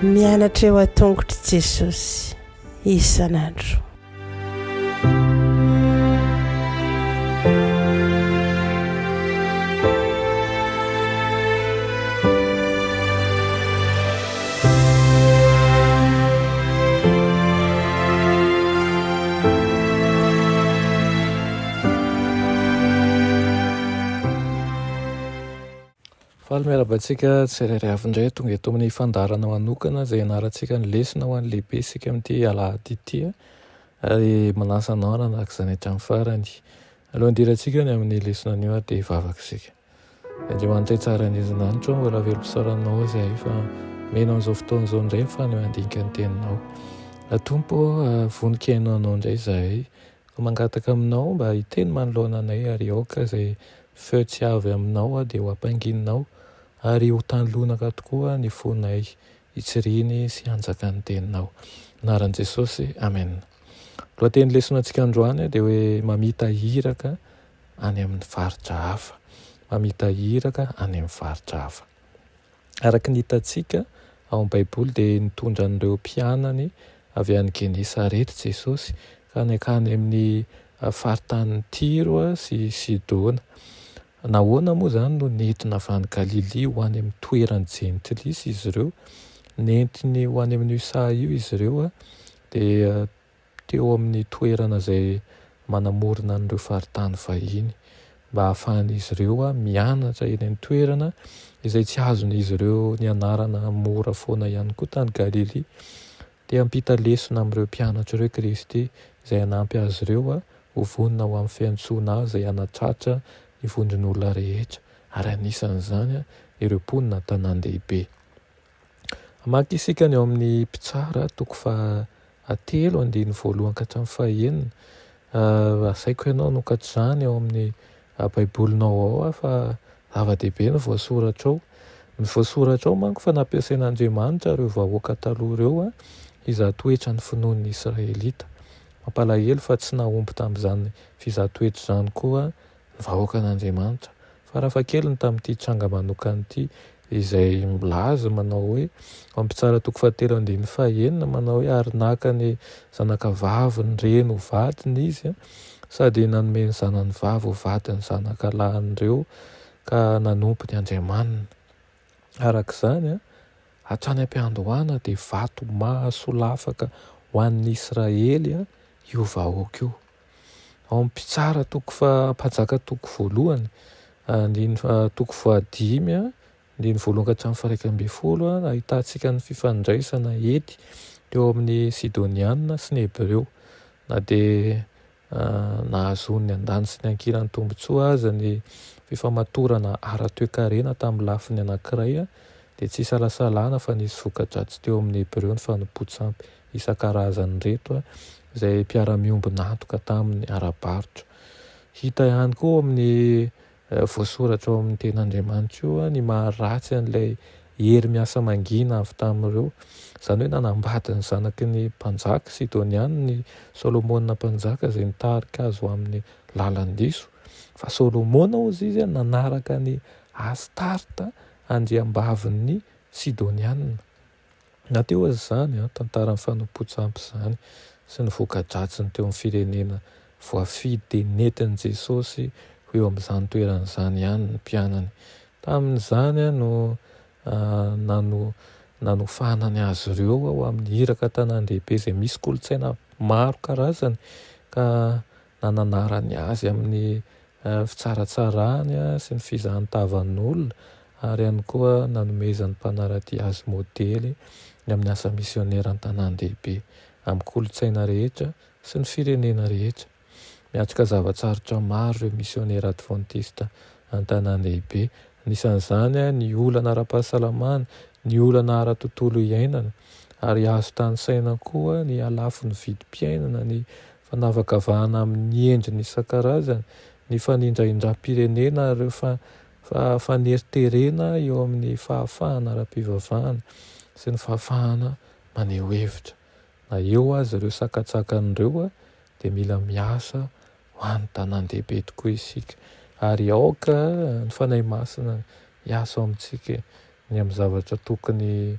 Mianatra eo an-tongotr'i Jesosy isan'andro. Faly miarahaba antsika tsirairay avy indray tonga eto amin'ny fandaharana manokana izay ianarantsika ny lesona ho an'ny lehibe isika amin'ity alahady ity ary manasa anao hanaraka izany hatramin'ny farany. Alohan'ny hidirantsika ny amin'ny lesona anio ary dia hivavaka isika. Andriamanitra tsara ny lanitra ô, mbola velom-pisaorana Anao izahay fa omenao an'izao fotoana izao indray ny fanahy handinika ny Teninao. Tompo ô, vonon-kihaino Anao indray izahay. Koa mangataka Aminao mba hiteny manoloana anay ary aoka izay feo tsy avy Aminao dia ho ampangininao ary ho tany lonaka tokoa ny fonay hitsiriany sy hanjakan'ny Teninao. Anaran'i Jesosy, Amen. Lohateny lesona antsika androany dia hoe mamita iraka any amin'ny faritra hafa. Mamita iraka any amin'ny faritra hafa. Araka ny hitantsika ao amin'ny Baiboly dia nitondra an'ireo mpianany avy any Genesareta Jesosy ka nankany amin'ny faritanin'i Tyro sy Sidona. Nahoana moa izany no nentina avy any Galilia ho any amin'ny toeran'ny Jentilisa izy ireo? Nentiny ho any amin'io saha io izy ireo dia teo amin'ny toerana izay manamorona an'ireo faritany vahiny mba hahafahan'izy ireo mianatra eny an-toerana izay tsy azon'izy ireo nianarana mora foana ihany koa tany Galilia. Te hampita lesona amin'ireo mpianatra ireo Kristy izay hanampy azy ireo ho vonona ho amin'ny fiantsoana Azy izay hanatratra ny vondron'olona rehetra ary anisan'izany ireo mponina an-tanàn-dehibe. Hamaky isika ny ao amin'ny Mpitsara toko fahatelo andininy voalohany ka hatramin'ny fahenina. Asaiko ianao hanokatra izany ao amin'ny Baibolinao ao fa zava-dehibe ny voasoratra ao. Ny voasoratra ao manko fa nampiasain'Andriamanitra ireo vahoaka taloha ireo hizaha toetra ny finoan'ny Israelita. Mampalahelo fa tsy nahomby tamin'izany fizaha toetra izany koa ny vahoakan'Andriamanitra. Farafahakeliny tamin'ity tranga manokana ity izay milaza manao hoe, ao amin'ny Mpitsara toko fahatelo andininy fahenina manao hoe ary naka ny zanakavaviny reny ho vadiny izy sady nanome ny zanany vavy ho vadin'ny zanakalahin'ireo ka nanompo ny andriamaniny. Araka izany, hatrany am-piandohana dia vato mahasolafaka ho an'ny Israely io vahoaka io. Ao amin'ny Mpitsara toko faha, Mpanjaka toko voalohany, andininy faha, toko fahadimy, andininy voalohany ka hatramin'ny faha-11, ahitantsika ny fifandraisana ety teo amin'ny Sidoniana sy ny Hebreo. Na dia nahazoan'ny andaniny sy ny ankilany tombontsoa aza ny fifamatorana ara-toekarena tamin'ny lafiny anankiray, dia tsy isalasalana fa nisy voka-dratsy teo amin'ny Hebreo ny fanompoan-tsampy isan-karazany ireto izay mpiara-miombon'antoka taminy ara-barotra. Hita ihany koa ao amin'ny voasoratra ao amin'ny Tenin'Andriamanitra io ny maha-ratsy an'ilay hery miasa mangina avy tamin'ireo. Izany hoe nanambady ny zanaky ny mpanjaka Sidoniana i Solomona mpanjaka izay nitarika azy ho amin'ny lalan-diso. Fa Solomona hozy izy nanaraka an'i Astarta andriambavin'ny Sidoniana. Na teo aza izany tantaran'ny fanompoan-tsampy izany sy ny voka-dratsiny teo amin'ny firenena voafidy dia nentin'i Jesosy ho eo amin'izany toerana izany ihany ny mpianany. Tamin'izany no nanofanany azy ireo ho amin'ny iraka an-tanàn-dehibe izay misy kolontsaina maro karazany ka nananarany azy amin'ny fitsaratsarany sy ny fizahany tavan'olona ary ihany koa nanomezan'ny mpanara-dia azy modely ny amin'ny asa misionera an-tanàn-dehibe, amin'ny kolontsaina rehetra sy ny firenena rehetra. Miatrika zava-tsarotra maro ireo misionera advantista an-tanàn-dehibe, anisan'izany ny olana ara-pahasalamana, ny olana ara-tontolo iainana, ary azo tanisaina koa ny halafon'ny vidim-piainana, ny fanavakavahana amin'ny endriny isan-karazany, ny fanindrahindram-pirenena ary ireo faneriterena eo amin'ny fahafahana ara-pivavahana sy ny fahafahana maneho hevitra. Na eo aza ireo sakantsakana ireo dia mila miasa ho an'ny tanàn-dehibe tokoa isika. Ary aoka ny Fanahy Masina hiasa ao amintsika ny amin'ny zavatra tokony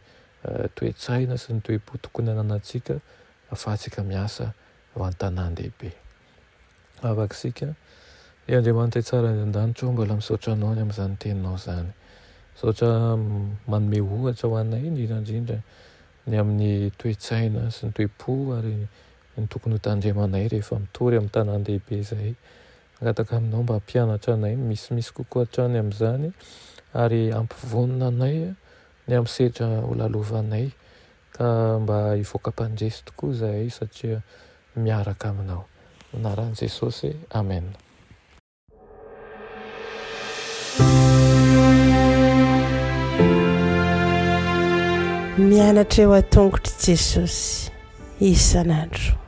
toe-tsaina sy ny toe-po tokony hananantsika ahafahantsika miasa eo an-tanàn-dehibe. Vavaka isika. Ry Andriamanitra tsara any an-danitra ô, mbola misaotra Anao ny amin'izany teninao izany. Misaotra manome ohatra ho anay, indrindra indrindra ny amin'ny toe-tsaina sy ny toe-po ary ny tokony ho tandremanay rehefa mitory amin'ny tanàn-dehibe izahay. Mangataka aminao mba hampianatra anay misimisy kokoa hatrany amin'izany ary hampivonona anay ny amin'ny sedra ho lalovanay ka mba hivoaka mpandresy tokoa izahay satria miaraka aminao. Anaran'i Jesosy, Amen. Mianatra eo an-tongotr'i Jesosy isan'andro.